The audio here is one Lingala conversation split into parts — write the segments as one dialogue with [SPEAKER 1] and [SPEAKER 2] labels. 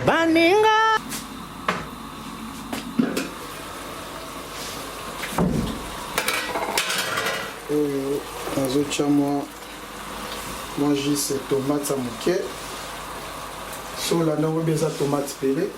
[SPEAKER 1] Baninga.
[SPEAKER 2] Oyo nazotya mwa mwa jus ya tomate ya moke so olanda yango eza tomate pele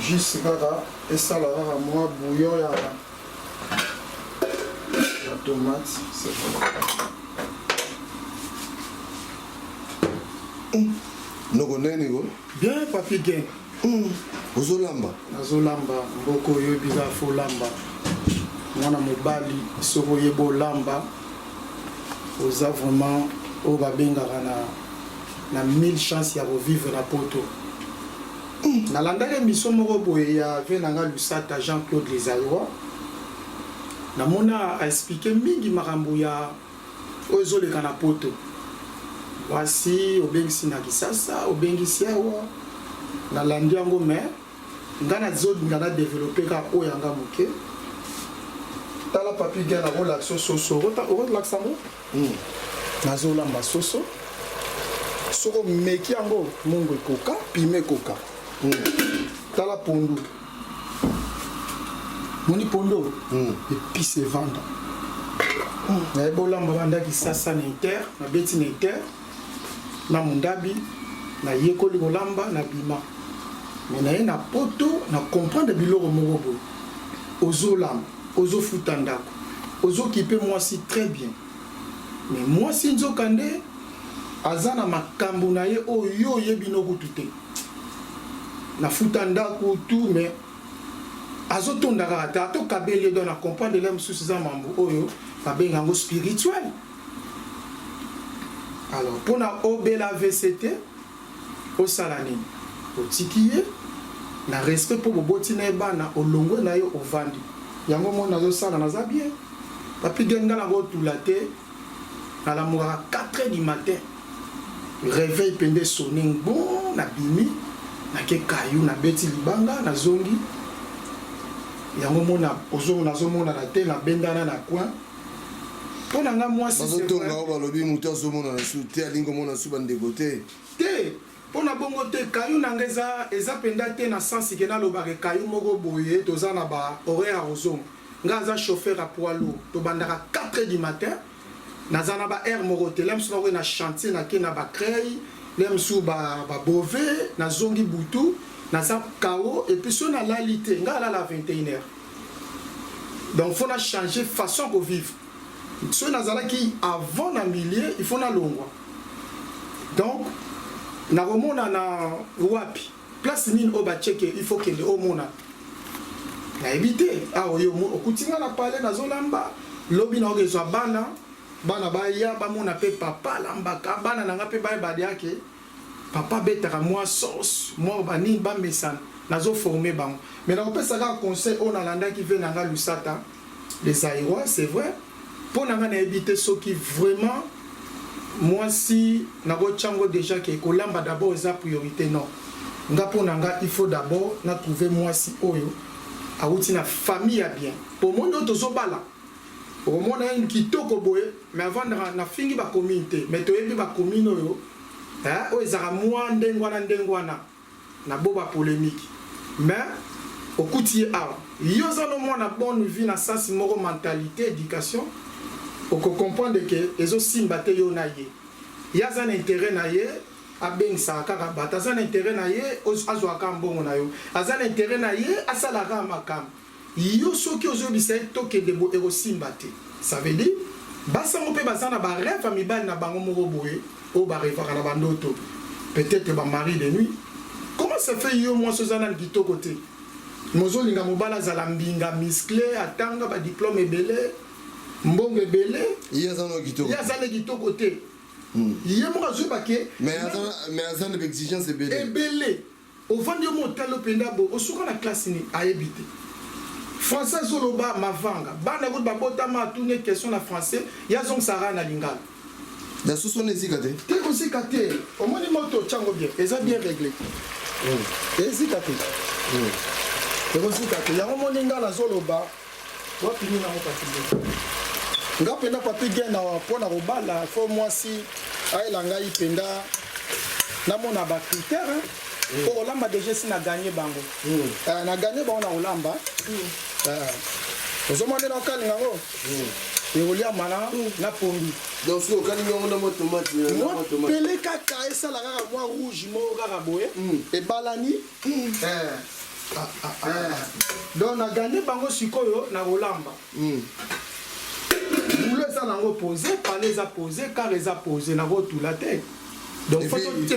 [SPEAKER 2] jus kaka esala kaka mwa bouillon ya la tomate c'est bon.
[SPEAKER 3] Noko ndenge niko?
[SPEAKER 2] Bien papi gen.
[SPEAKER 3] Ozolamba?
[SPEAKER 2] Nazolamba mboko oyo biza folamba. Mwana mobali soki oyeba olamba oza vraiment oyo babengaka na na mille chance ya kovivre na poto. Nalandaki emission moko boye ya vie na nga Lusata Jean Claude le Zaïrois. Namona a expliquer mingi makambo ya oyo ezoleka na poto. Mwasi obengisi na Kisasa, obengisi awa. Nalandi yango mais nga nazolinga na developper kaka oyo ya nga moke. Tala papi Gen akolakisa soso. Okolakisa yango? Nazolamba soso. Soki omeki yango mungu ekoka, pime ekoka. Tala pondu. Moni pondo? Epice evanda. Nayebi olamba banda Kisasa na inter, nabeti na inter na Mundabi, nayekoli kolamba na bima. Mais naye na poto na comprendre biloko moko boye. Ozolamba, ozofuta ndako, ozokipe mwasi très bien. Mais mwasi nzoka nde aza na makambo na ye oyo yo oyebi no kutu te. Nafuta ndako tout mais azotonda kaka te atokabeli ye donc na comprendre le mosusu eza mambo oyo babenga yango spirituel. Alors mpona obela AVC te osala nini? Otiki ye na respect mpo boboti na ye bana, olongwe na ye ovandi. Yango moni nazosala naza bien. Papi Gen nga nakotula te, nalamukaka 4 heures du matin. Réveil pende sonne ngbon nabimi nake kayu nabeti libanga nazongi yango mona nazomonana te nabendana na coin mpo na nga mwasi
[SPEAKER 3] bazotonga oyo balobi moto azomonana su te alingi komona su bandeko te
[SPEAKER 2] te mpo na bongo te kayu na nga eza eza mpenza te na sens ke nalobaka kayu moko boye toza na ba horaire ya kozonga nga aza chauffeur ya poids lourd tobandaka 4 heures du matin naza na ba heure moko te le mosusu nakoki na chantier nake na bacrei le mosusu babove nazongi butu naza kao et puis so nalali te nga alala 21 heures donc faut na changer façon ya kovivre soki nazalaki avant na milieu il faut nalongwa donc nakomona na wapi place nini oyo bacheke il faut kende omona nayebi te awa oyo okuti nga na palais nazolamba lobi naoki ezwa bana bana baya bamona mpe papa alambaka bana na nga mpe bayeba diake papa abetaka mwa sauce mwa banini bamesana nazoforme bango mais nakopesa kaka conseil oyo nalandaki ve na nga Lusata les Zaïrois c'est vrai mpo na nga nayebi te soki vraiment mwasi nakotyango déjà ke kolamba d'abord eza priorité non nga mpo na nga il faut d'abord na trouver mwasi oyo awuti na famille ya bien po moni oyo tozobala okomona ye kitoko boye mais avandaka nafingi bacommune te mais toyebi bacommune oyo oyo ezalaka mwa ndenge wana ndenge wana na bo bapolémique mais okuti ye awa yo oza no mwana bonne vie na sens moko mentalité éducation okocomprendre ke ezosimba te yo na ye ye aza na intérêt na ye abengisaka kaka bato aza na intérêt na ye azwaka mbongo na yo aza na intérêt na ye asalaka makambo yo soki ozoyebisa ye tokende bo ekosimba te ça veut dire basango mpe baza na barêve ya mibali na bango moko boye oyo barêvaka na bandoto peut-être bamari de nuit comment ça fait yo mwasi oza nani kitoko te mozolinga mobali azala mbinga musclé atanga badiplôme ebele mbongo ebele
[SPEAKER 3] ye aza na kitoko
[SPEAKER 2] ye aza na kitoko te ye moko azoyeba ke
[SPEAKER 3] mais aza na baexigence ebele
[SPEAKER 2] ebele ovandi yo mo otali mpenza bo osuka na classe nini ayebi te français azoloba mavanga bana kutu babotama atuni question na français ye azongisaka na lingala
[SPEAKER 3] na soso na ezika te
[SPEAKER 2] te kozika te omoni moto otyango bien eza bien réglé ezika te ekozika te yango moni nga nazoloba wapi nini yango kasi. Nga mpenza Papi Gen, mpo na kobala, fo mwasi ayela ngai mpenza namona bacritère mpo kolamba. Déjà esi na gagné bango. Na gagné bango na kolamba. Ozomona nde nakokalinga yango, ekoliama na pongi.
[SPEAKER 3] Donc soki okalingi yango na mwa tomate na
[SPEAKER 2] mwa
[SPEAKER 3] mwa tomate.
[SPEAKER 2] Pele kaka, esala kaka mwa rouge moko kaka boye, ebalani. Donc na gagné bango sikoyo na kolamba. Boulot eza nango posé, pale eza posé, car eza posé, nakotula te. Donc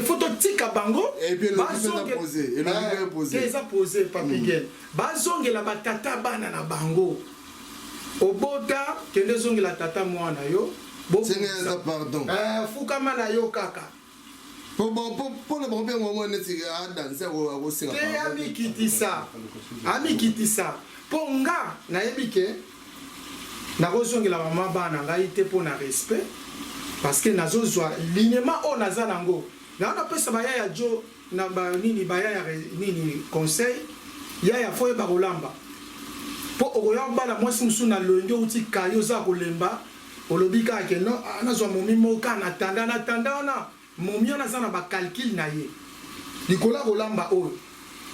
[SPEAKER 2] faut totika bango.
[SPEAKER 3] Et puis elongi mpe eza posé, elongi mpe posé.
[SPEAKER 2] Te, eza posé, Papi Gen. Bazongela batata bana na bango. Obota, kende ezongela tata mwana yo.
[SPEAKER 3] Senga eza pardon.
[SPEAKER 2] Fukama na yo kaka.
[SPEAKER 3] Mpona bango mpe yango neti adanse, akosenga.
[SPEAKER 2] Te, amikitisa, amikitisa, mpo nga nayebi ke nakozongela mama bana ngai te mpo na respect, parce que nazozwa linema oyo naza nango. Naa napesa bayaya jo na banini, bayaya nini, conseil: yaya, fo oyeba kolamba, mpo okoya kobala mwasi mosusu na loyenge, outi kayo, oza kolemba, olobi kaka ke non, ah, nazwa momi moko kaka na tanda na tanda wana. Momi wana aza na bacalcul na ye likolo ya kolamba oyo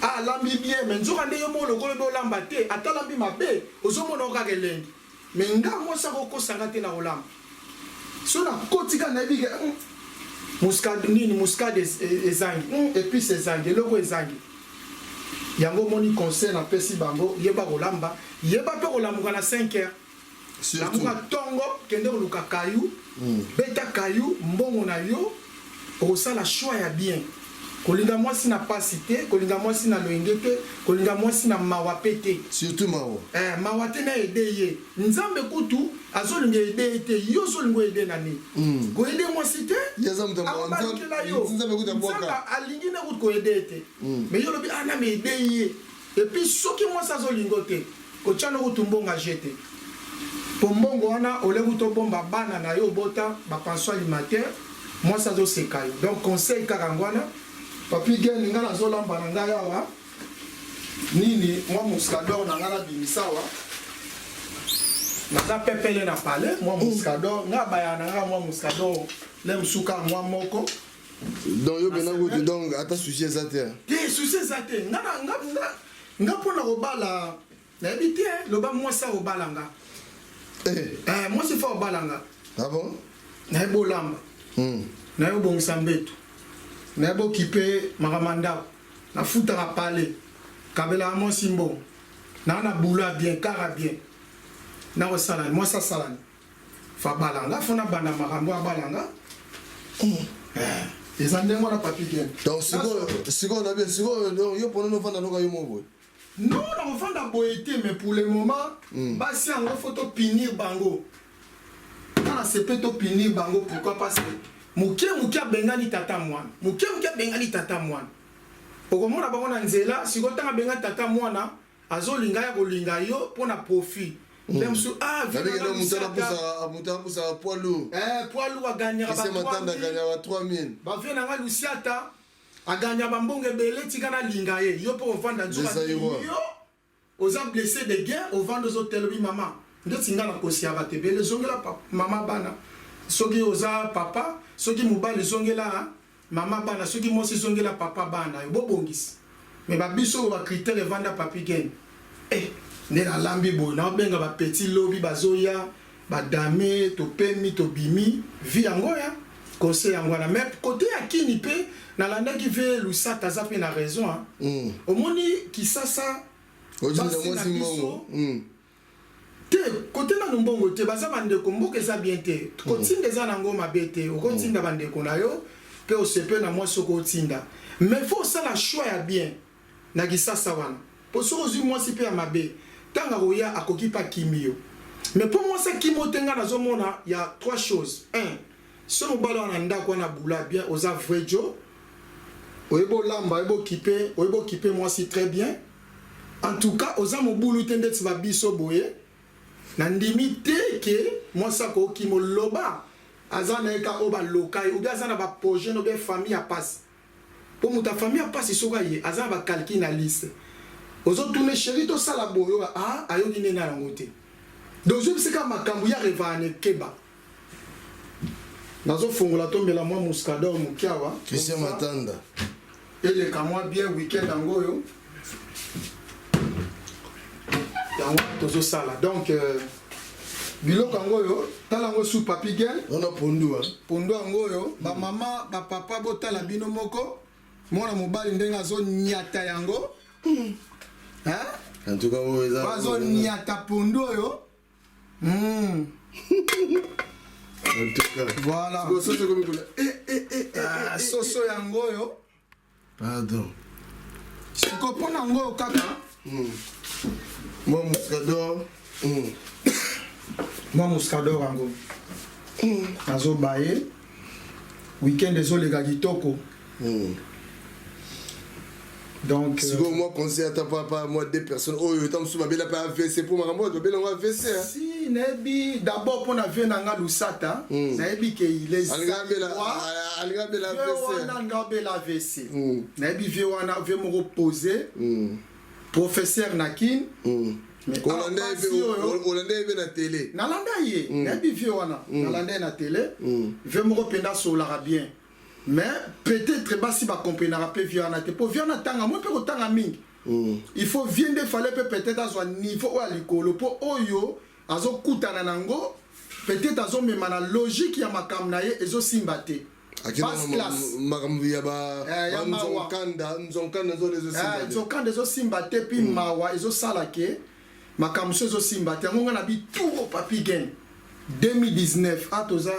[SPEAKER 2] alambi bien, mais nzoka nde yo moko lokola oyebi olamba te, ata alambi mabe, ozomona o kaka elengi. Mais nga, mwasi akokosanga te na kolamba. So nakoti kaka, nayebi ke muscade nini, muscade ezangi, épice ezangi, eloko ezangi. Yango omoni, conseil napesi bango: yeba kolamba, yeba mpe kolamuka na 5 heures.
[SPEAKER 3] Surtout.
[SPEAKER 2] Lamuka ntongo, kende koluka kayu, beta kayu, mbongo na yo, okosala choix ya bien. Kolinga mwasi na pasi te, kolinga mwasi na loyenge te, kolinga mwasi na mawa mpe te.
[SPEAKER 3] Surtout mawa.
[SPEAKER 2] Mawa te na aider ye. Nzambe kutu azolinga aider ye te, yo ozolinga oaider na nini? Koaider mwasi te.
[SPEAKER 3] Ye aza moto ya mawa.
[SPEAKER 2] Akobalukela yo.
[SPEAKER 3] Nzambe kutu abwaka.
[SPEAKER 2] Nzambe alingi nde kutu koaider ye te, mais yo olobi: ah, na aider ye. Et puis soki mwasi azolinga te, kotia no kutu mbongo aje te, po mbongo wana ole kutu obomba bana na yo, obota bapension alimentaire, mwasi azoseka yo. Donc conseil kaka yango wana, Papi Gen. Ngai nazolamba na ngai awa nini, mwa muscador na ngai nabimisa awa. Naza pepele na pale, mwa muscador ngai bayaka na ngai, mwa muscador le mosuka mwa moko.
[SPEAKER 3] Donc yo mpena kutu, donc ata souci eza te.
[SPEAKER 2] Te, souci eza te. Nga nga mpona kobala, nayebi te. Loba mwasi akobala nga. Mwasi fo akobala nga.
[SPEAKER 3] Ah bon?
[SPEAKER 2] Nayebi olamba, nayebi obongisa mbeto, nayebi okipe makambo ya ndako, nafutaka pale, kabelaka mwasi mbongo, naa na boulot ya bien, kara bien, nakosala mwasi asalani fa balanga, fo nabanda makambo abalanga. Eza ndenge wana, Papi Gen.
[SPEAKER 3] Donc sikoyo na bien, sikoyo donc yo mpona novanda noka yo moko boye?
[SPEAKER 2] Non, nakovanda boye te, mais pour le moment, basi yango fo topunir bango. Nga na sepe topunir bango. Pourquoi? Parce que moke moke abengani tata mwana, moke moke abengani tata mwana, okomona bango na nzela. Sikoyo ntango abengani tata mwana, azolinga ya kolinga yo mpo na profit nde mosusu. Ah,
[SPEAKER 3] moto apusaka poids lourd.
[SPEAKER 2] Poids lourd aganyaka.
[SPEAKER 3] Kise Matanda aganyaka 3000.
[SPEAKER 2] Bavie na nga Lusiata aganya bambongo ebele, tika nalinga ye. Yo mpo ovanda, nzoka yo oza blessé de guerre, ovanda ozotelobi mama. Ndeti nga nakosia bato ebele: ezongela mama bana soki oza papa, soki mobali ezongela mama bana, soki mwasi ezongela papa bana yo, bobongisi. Mais babiso oyo bacritère evanda, Papi Gen. Nde nalambi boye, naobenga bapeti, lobi bazoya, badame, topemi, tobimi, vi yango ya conseil yango wana. Mais côté ya kini mpe nalandaki ve Lusaka, aza mpe na raison. Omoni Kisasa,
[SPEAKER 3] basi na biso
[SPEAKER 2] te, kote nanu mbongo te, baza bandeko, mboka eza bien te, kotinda eza nango mabe te. Okotinda bandeko na yo mpe osepe na mwasi, oko otinda, mais fo osala choix ya bien na Kisasa wana, mpo soki ozwi mwasi mpe ya mabe, ntango akoya, akoki mpe akimi yo. Mais mpo mwasi akimi yo te, ngai nazomona ya trois choses. Un, so mobali wana ndako wana bula bien, oza vrai jo, oyebi olamba, oyebi okipe, oyebi okipe mwasi très bien, en tout cas oza mobulu te ndeti babiso boye, nandimi te ke mwasi akokima. Oloba aza na ye ka oyo baloka ye, obi aza na baprojet, obi famille ya pasi. Mpo moto ya famille ya pasi, soki aye, aza na bacalcul na liste, ozotuna: chéri, tosala boye? Oyo ayoki nde na yango te. Donc ozobisika makambo ya revana na ekeba. Nazofongola, tombela mwa muscador moke awa.
[SPEAKER 3] Christian Matanda.
[SPEAKER 2] Eleka mwa bien weekend yango oyo, yango tozosala. Donc biloko yango oyo, tala yango su, Papi Gel.
[SPEAKER 3] Wana pondu.
[SPEAKER 2] Pondu yango oyo, bamama, bapapa, botala bino moko mwana mobali ndenge azonyata yango. Hein?
[SPEAKER 3] En tout cas, oyo eza
[SPEAKER 2] Azonyata pondu oyo.
[SPEAKER 3] En tout cas.
[SPEAKER 2] Voilà.
[SPEAKER 3] Sikoyo soso ekomi kuna. Eh, eh, eh, eh.
[SPEAKER 2] Ah, soso yango oyo.
[SPEAKER 3] Pardon.
[SPEAKER 2] Sikoyo mpo na yango oyo kaka.
[SPEAKER 3] Mwa muscador.
[SPEAKER 2] Mwa muscador yango nazobaye, weekend ezoleka kitoko. Donc
[SPEAKER 3] Sikoyo mwa conseil ata papa mwa deux personnes oyo ta mosusu babela mpe AVC, mpo makambo oyo babela yango AVC, hein.
[SPEAKER 2] Si nayebi d'abord mpo na vie na nga Lusata, nayebi ke il est
[SPEAKER 3] Alinga abela, alinga abela AVC.
[SPEAKER 2] Wana alinga abela AVC. Nayebi vie wana, vie moko posé, professeur na Kine. Mais
[SPEAKER 3] Olanda
[SPEAKER 2] awa
[SPEAKER 3] ye
[SPEAKER 2] basi oyo
[SPEAKER 3] olanda ye mpe na télé.
[SPEAKER 2] Nalanda ye, nayebi vie wana, nalanda ye na télé, vie moko mpenza asololaka bien. Mais peut-être basi bakomprenaka mpe vie wana te, mpo vie wana tanga moi mpe kotanga mingi. Il faut vie nde fallait mpe peut-être azwa niveau oyo ya likolo, mpo oyo azokutana nango, peut-être azomema na logique ya makambo na ye, ezosimba te.
[SPEAKER 3] Akenda
[SPEAKER 2] Basse classe.
[SPEAKER 3] Makambo ya ba
[SPEAKER 2] Eh, ya mawa.
[SPEAKER 3] Nzonkanda, nzonkanda nzolo ezosimba te.
[SPEAKER 2] Nzokanda ezosimba te, mpi mawa ezosala ke makambo mosusu ezosimba te. Yango ngai na bituro, Papi Gen, 2019 a toza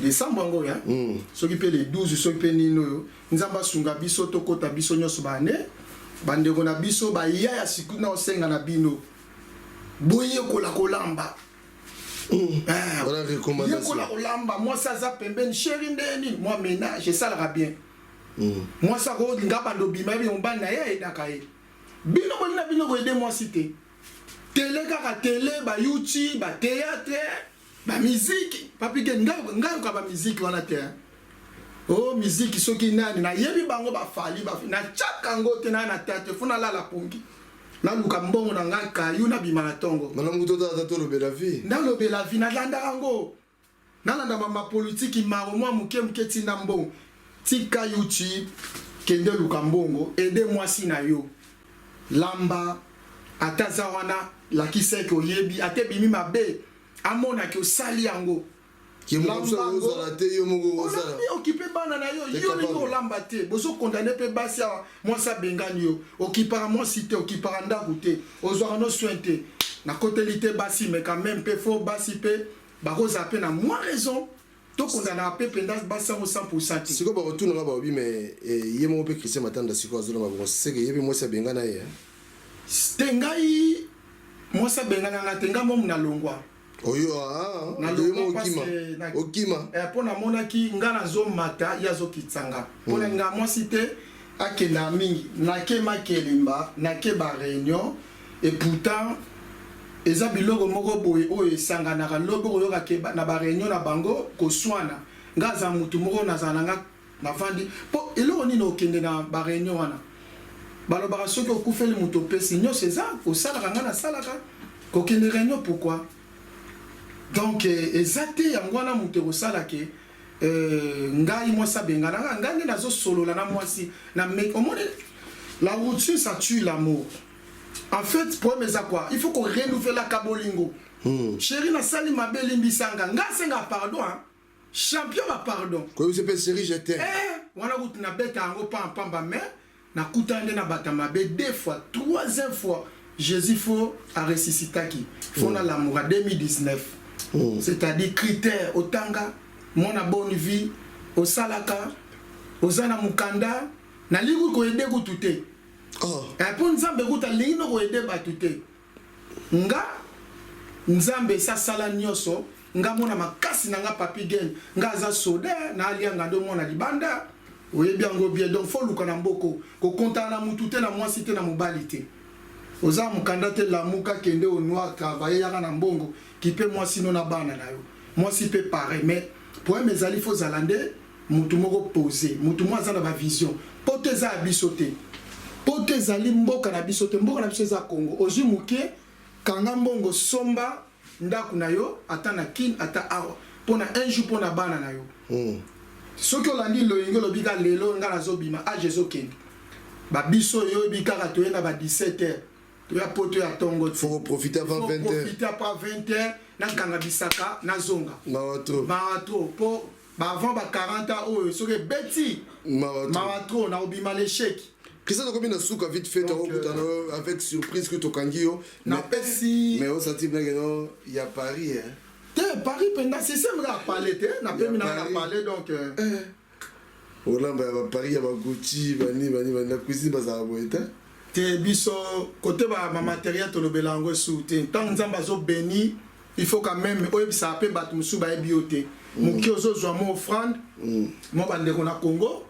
[SPEAKER 2] décembre yango oyo, hein? Soki mpe le 12, soki mpe nini oyo, Nzambe asunga biso, tokɔta biso nyonso bane bandeko na biso baya ya siku na osenga na bino, boyekola kolamba. Eh,
[SPEAKER 3] Voilà recommandation.
[SPEAKER 2] Yekola kolamba. Mwasi aza pembeni, chéri, nde nini, mwa ménage esalaka bien. Mwasi akolinga bando obima, yebi mobali na ye ayedaka ye. Bino bolinga bino koyede mwasi te, télé kaka télé, bayuti bathéâtre, bamusique. Papi Ke, ngai yoka bamusique wana te, hein. O musique soki nani nayebi bango, bafali natiaka yango te. Naa na théâtre, fo nalala pongi, naluka mbongo na ngai, kayu nabima na ntongo.
[SPEAKER 3] Malamu totala, tolobela vie.
[SPEAKER 2] Nalobela vie, nalandaka yango, nalanda mama politiki maro mwa moke moke. Ntina mbongo, tika YouTube, kende luka mbongo, aide mwasi na yo, lamba. Ata aza wana, lakisa eke oyebi, ata ebimi mabe, amonaki osali yango.
[SPEAKER 3] Ke mosusu ozala te, yo moko ozala.
[SPEAKER 2] Olambi, okipe bana na yo. Yo olingi olamba te, bozokondane mpe basi awa. Mwasi abengani yo, okipaka mwasi te, okipaka ndako te, ozwaka no soin te. Nakoteli te basi, mais quand même mpe fo basi mpe bakozala mpe na mwa raison. Tokondanaka mpe mpenza basi yango 100 te.
[SPEAKER 3] Sikoyo bakotunanga, balobi me ye moko mpe Christian Matanda sikoyo azolamba bongo, seke ye mpe mwasi abengana ye, hein?
[SPEAKER 2] Te, ngai mwasi abengananga te, ngai momu nalongwa.
[SPEAKER 3] Oyo ah, yo moko okima, okima.
[SPEAKER 2] Mpo namonaki ngai nazomata, ye azokitisa nga. Mpona nga mwasi te, akendaka mingi, nake makelemba, nake baréunion. Et pourtant eza biloko moko boye oyo esanganaka. Lobi okoyoka ke na baréunion na bango koswana. Nga aza mutu moko nazala na nga, navandi mpo eloko nini okende na baréunion wana. Balobaka soki okufeli moto, opesi nyonso, eza osalaka. Nga nasalaka kokende réunion, pourquoi? Donc eza te yango wana moto ekosala ke ngai mwasi abengana nga. Ngai nde nazosolola na mwasi na me omoni, la routine, ça tue l'amour. En fait, problème eza quoi? Il faut qu'on renouvelaka bolingo. Chéri, nasali mabe, elimbisanga nga, asenga pardon, hein? Champion ba pardon.
[SPEAKER 3] Koyebisa mpe chéri, je t'aime.
[SPEAKER 2] Eh, wana kutu nabeta yango pampamba, mais nakutana nde na bato ya mabe deux fois, troisième fois Jésus fo aressuscitaki, fo nalamuka 2019. C'est-à-dire critère: otanga, mwana bonne vie, osalaka, oza na mokanda. Nalingi koyede kutu te.
[SPEAKER 3] Oh.
[SPEAKER 2] Eh, mpo Nzambe kutu alingi no koyede bato te. Nga Nzambe esasala nyonso, nga mona makasi na nga, Papi Gen, nga aza soda, naalianga nde mwana libanda, oyebi yango bien. Donc fo luka na mboko, kokontana na mutu te, na mwasi te, na mobali te. Oza mokanda te, lamuka, kende au noir, travaille, yaka na mbongo, kipe mwasi no na bana na yo. Mwasi mpe pareil. Mais problème ezali, fo ozala nde mutu moko posé, mutu moko aza na bavision. Poto eza ya biso te, poto ezali mboka na biso te, mboka na biso eza Congo. Ozwi moke. Kanga mbongo, somba ndako na yo, ata na Kine, ata awa, mpona un jour, mpona bana na yo. Soki olandi loyenge, olobi ka lelo nga nazobima, age ezokende. Babiso oyo oyebi kaka, toye na ba 17 heures, toya poto ya ntongo.
[SPEAKER 3] Faut profiter avant 20 heures.
[SPEAKER 2] Profiter après 20 heures, nakanga bisaka, nazonga.
[SPEAKER 3] Mawa trop.
[SPEAKER 2] Mawa trop, mpo baavant ba 40 ans oyo, soki ebeti,
[SPEAKER 3] mawa trop.
[SPEAKER 2] Mawa trop, na obima l'échec.
[SPEAKER 3] Christian, tokomi na suka. Vite fait, tokokutana avec surprise que tokangi yo.
[SPEAKER 2] Napesi
[SPEAKER 3] Mais osati ndenge no ya Paris, hein?
[SPEAKER 2] Te, Paris mpenza, système kaka pale te, napemi na na pale, donc
[SPEAKER 3] Olamba ya baParis, ya baGucci, bani bani bani, na cuisine bazala boye te.
[SPEAKER 2] Te, biso kote bamatériel, tolobela yango esu te. Ntango Nzambe azobeni, il faut quand même oyebisaka mpe bato mosusu bayebi yo te. Moke ozozwa mwa offrande, mwa bandeko na Congo,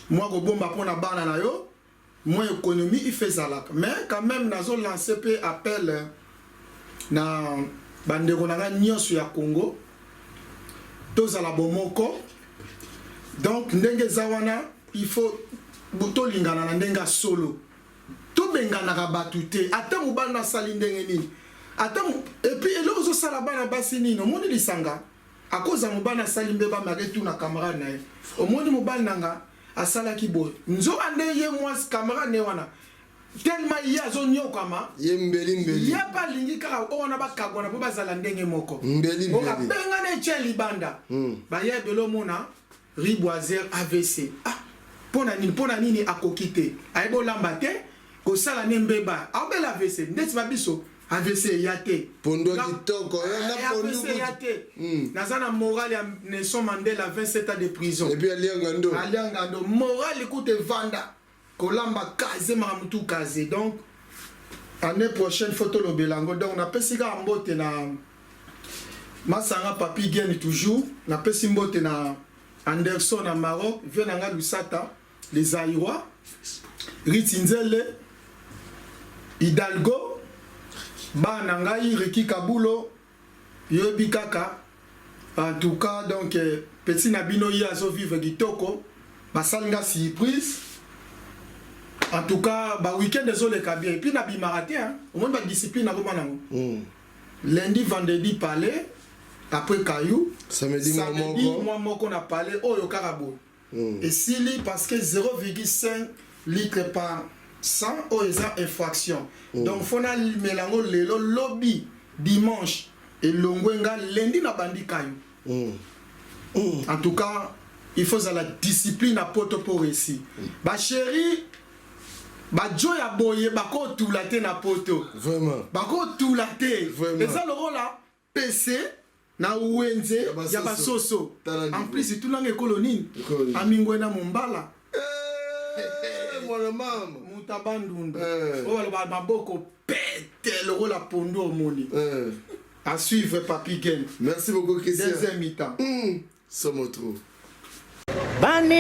[SPEAKER 2] mwa kobomba mpona bana na yo, mwa économie ife ezalaka. Mais quand même nazolance mpe appel na bandeko na ngai nyonso ya Congo, tozala bomoko. Donc ndenge eza wana, il faut tolingana na ndenge ya solo, tobenganaka bato te, ata mobali asali ndenge nini, ata. Et puis eloko ozosala bana basi nini, omoni lisanga akoza, mobali asali mbeba, me aketuna camarade na ye: "Omoni mobali na nga asalaki boye?" Nzoka nde ye mwasi camarade ne wana, tellement ye azonyokama,
[SPEAKER 3] ye mbeli mbeli.
[SPEAKER 2] Ye mpe alingi kaka oyo wana bakabwana mpo bazala ndenge moko.
[SPEAKER 3] Mbeli mbeli.
[SPEAKER 2] Abengana, etia libanda. Baya ebele, omona riboiser AVC. Ah, mpo na nini? Mpo na nini akoki te? Ayebi olamba te, kosala ne mbeba, aobela AVC. Ndeti babiso, AVC eya te.
[SPEAKER 3] Pondu ya kitoko na pondu.
[SPEAKER 2] AVC eya te. Naza na morale ya Nelson Mandela, 27 ans de prison.
[SPEAKER 3] Et puis alianga ndo.
[SPEAKER 2] Alianga ndo, morale kuta evanda, kolamba kaze, makambo tu kaze. Donc année prochaine faut tolobela yango. Donc napesi kaka mbote na masanga Papi Geni toujours, napesi mbote na Anderson na Maroc, vie na nga Lusata, les Zaïrois, Riti Nzele, Hidalgo, bana na ngai Riki Kabulo, yoyebi kaka. En tout cas, donc petit na bino ye azovivre kitoko, basali nga surprise. En tout cas baweekend ezoleka bien, et puis nabimaka te. Omoni badiscipline nakoma nango. Lundi, vendredi palais, après kayu.
[SPEAKER 3] Samedi mwa moko.
[SPEAKER 2] Mwa moko na palais oyo kaka boye. Esili, parce que 0,5 litre par 100 oyo eza infraction. Donc faut namela yango lelo, lobi dimanche elongwe nga, lundi na bandi kayu. En tout cas il faut zala discipline na poto pour réussir. Bachéri, bajo ya boye bakotula te na poto.
[SPEAKER 3] Vraiment.
[SPEAKER 2] Bakotula te.
[SPEAKER 3] Vraiment.
[SPEAKER 2] Eza lokola pc na wenze
[SPEAKER 3] Ya basoso.
[SPEAKER 2] ya basoso.
[SPEAKER 3] Tala
[SPEAKER 2] En
[SPEAKER 3] niveau.
[SPEAKER 2] plus tunanga ekolo nini?
[SPEAKER 3] Ekolo nini?
[SPEAKER 2] Amingwena mombala.
[SPEAKER 3] Eh, mwana mama.
[SPEAKER 2] Moto abandundu.
[SPEAKER 3] Eh.
[SPEAKER 2] Oyo baloba maboko pete lokola pondu, omoni.
[SPEAKER 3] Eh.
[SPEAKER 2] À suivre, Papi Gen.
[SPEAKER 3] Merci beaucoup, Christian.
[SPEAKER 2] Deuxième mi-temps.
[SPEAKER 3] Somo trop.
[SPEAKER 1] Bani.